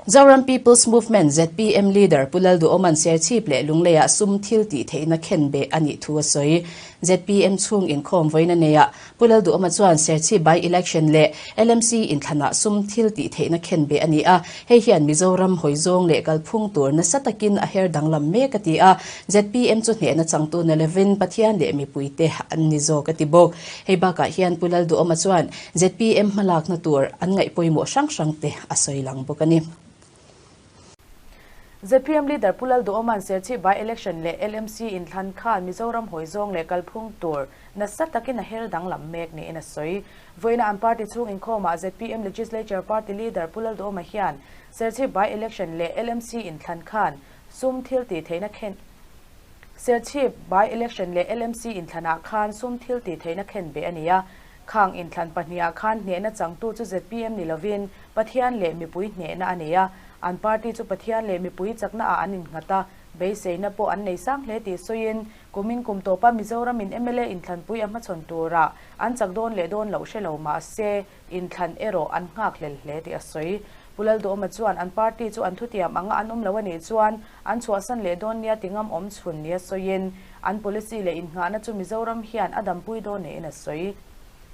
Zoram People's Movement, zpm, leader Pu Lalduhawma'n Serchhip leh Lungleiah sum thil tih theihna khen beh a nih thu a sawi. Zpm chhung inkhawm vawiin a nei a, Pu Lalduhawma chuan Serchhip by-election leh LMC inthlanah sum thil tih theihna khen beh a ni a, hei hian Mizoram hawi zawng leh kalphung tur nasa takin a her danglam mek a ti a, zpm chu hnehna changtu na lovin Pathian leh mipuite an ni zawk a ti bawk. Hei bakah hian Pu Lalduhawma chuan zpm hmalakna tur an ngaih pawimawh hrang hrangte a sawi lang bawk a ni. Zpm Leader Pu Lalduhawma'n Serchhip by-election leh LMC inthlan khan Mizoram hawi zawng leh kalphung tur nasa takin a her danglam mek niin a sawi. Vawiina an party chhung inkhawmah zpm Legislature Party Leader Pu Lalduhawma hian Serchhip by-election leh LMC inthlan khan sum thil tih theihna khen Serchhip by-election leh LMC inthlanah khan sum thil tih theihna khen beh a ni a. Khang inthlan pahnihah khan hnehna changtu chu zpm ni lovin Pathian leh mipui hnehna a nei a. An party chu Pathian leh mipui chaknaah an innghat a, beiseina pawh an nei sang hle tih sawiin kumin kum tawpa Mizoramin mla inthlanpui a hmachhawn turah an chak dawn leh dawn loh hre lo mah se inthlan erawh an nghakhlel hle tih a sawi. Pu Lalduhawma chuan an party chu an thutiam anga an awm lo a nih chuan an chhuahsan leh dawn nia ti ngam awm chhun nia sawiin an policy leh innghahna chu Mizoram hian a dampui dawn niin a sawi.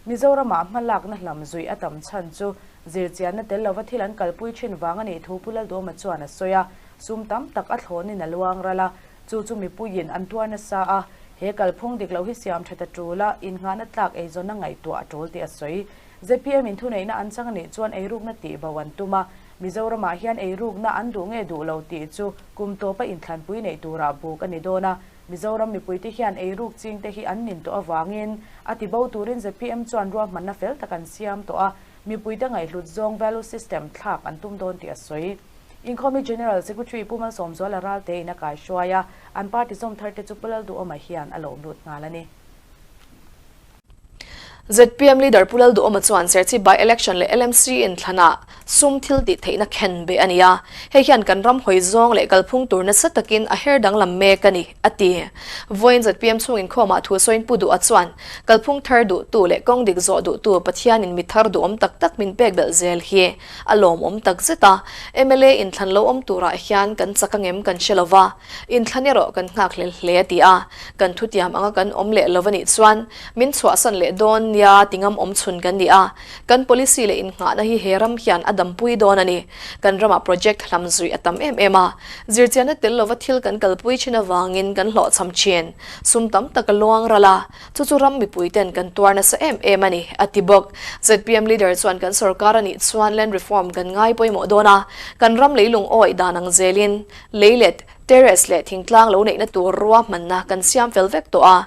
Mizoramah hmalakna hlam zuih a tam chhan chu zirchianna tel lova thil an kalpui thin vang a nih thu Pu Lalduhawma chuan a sawi a, sum tam tak a thlawnin a luang ral a, chu chu mipuiin an tuar nasa a, he kalphung dik lo hi siam that a tul a, innghahna tlak eizawnna ngaihtuah a tul tih a sawi. Zpm in thuneihna an chang a nih chuan eirukna tihbo an tum a, Mizoramah hian eirukna an duh nge duh lo tih chu kum tawpa inthlanpui neih turah buk a ni dawn a, Mizoram mipuite hian eiruk chingte hi an nin tawh avangin a tibo turin zpm chuan ruahmanna fel tak an siam tawh a, mipuite ngaihhlut zawng value system thlak an tum dawn tih a sawi. Inkhawmi General Secretary Pu Malsawmzuala Raltein a kaihruai a, an party zawm tharte chu Pu Lalduhawma hian a lawm lut nghal a ni. Zpm Leader Pu Lalduhawma chuan Serchhip by-election leh LMC inthlanah sum thil tih theihna khen beh a ni a, hei hian kan ram hawi zawng leh kalphung tur nasa takin a her danglam mek a ni, a ti. Vawiin zpm chhung inkhawmah thu sawiin Pu Duha chuan kalphung thar duhtu leh kawng dik zawh duhtu Pathianin mi thar duhawm tak tak min pek belh zel hi a lawmawm tak zet a, mla inthlan lo awm turah hian kan chak angem kan hre lo va, inthlan erawh kan nghakhlel hle a ti a, kan thutiam anga kan awm leh lo a nih chuan min chhuahsan leh dawn nia ti ngam awm chhun kan ni a, kan policy leh innghahna hi he ram hian a dampui dawn a ni. Kan ramah project hlam zuih a tam em em a, zirchianna tel lova thil kan kalpui thin avangin kan hlawhchham thin, sum tam tak a luang ral a, Chu chu ram mipui ten kan tuar nasa em em a ni, a ti bawk. Zpm leader chuan kan sorkar a nih chuan land reform kan ngai pawimawh dawn a, kan ram leilung awih dan ang zelin leilet, terrace leh thingtlang lo neihna tur ruahmanna kan siam fel vek tawh a,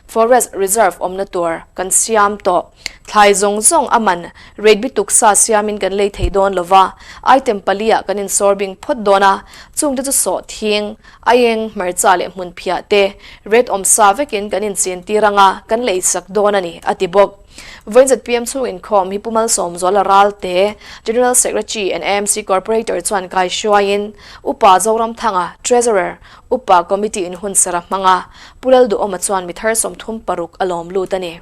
forest reserve awmna tur kan siam tawh. Thlai zawng zawng a man rate bi tuksa siamin kan lei thei dawn lova, item pali-ah kan insawr bing phawt dawn a, chungte chu sawhthing, Aieng, hmarcha leh hmun phiah te red awm sa vekin kan inchin tir anga kan lei sak dawn a ni, a ti bawk. Vawiin zpm chhung inkhawm hi Pu Malsawmzuala Ralte, General Secretary and AMC Corporator chuan kai hruaiin Upa Zoramthanga, Treasurer, Upa Committee in hun sara hmanga Pu Lalduhawma chuan mi thar 36 a lawm lut a ni.